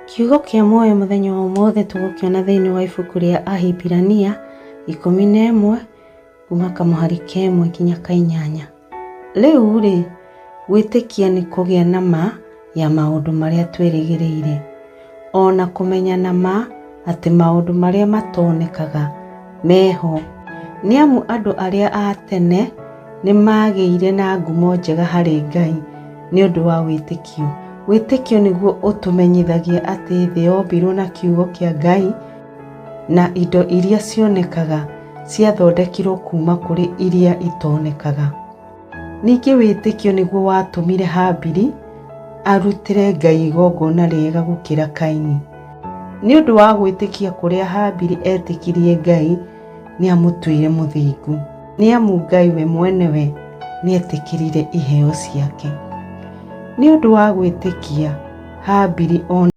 Kiugo kĩa muoyo mũthenya wa ũmũthĩ tũgũkĩona thĩinĩ wa ibuku rĩa Ahibirania 11 kuma kamũhari ka 1 nginya ka 8. Rĩu-rĩ, gwĩtĩkia nĩ kũgĩa na ma ya maũndũ marĩa twĩrĩgĩrĩire, o na kũmenya na ma atĩ maũndũ marĩa matonekaga me ho. Nĩ amu andũ arĩa a tene nĩ maagĩire na ngumo njega harĩ Ngai nĩ ũndũ wa wĩtĩkio. Wĩtĩkio nĩguo ũtũmenyithagia atĩ thĩ yombirwo na kiugo kĩa Ngai, na indo iria cionekaga ciathondekirwo kuuma kũrĩ iria itonekaga. Ningĩ wĩtĩkio nĩguo watũmire Habili arutĩre Ngai igongona rĩega gũkĩra Kaini. Nĩ ũndũ wa gwĩtĩkia kũrĩa Habili etĩkirie Ngai, nĩamũtuire mũthingu. Nĩ amu Ngai we mwenewe nĩetĩkĩrire iheo ciake. Nĩ ũndũ wa gwĩtĩkia, Habili o.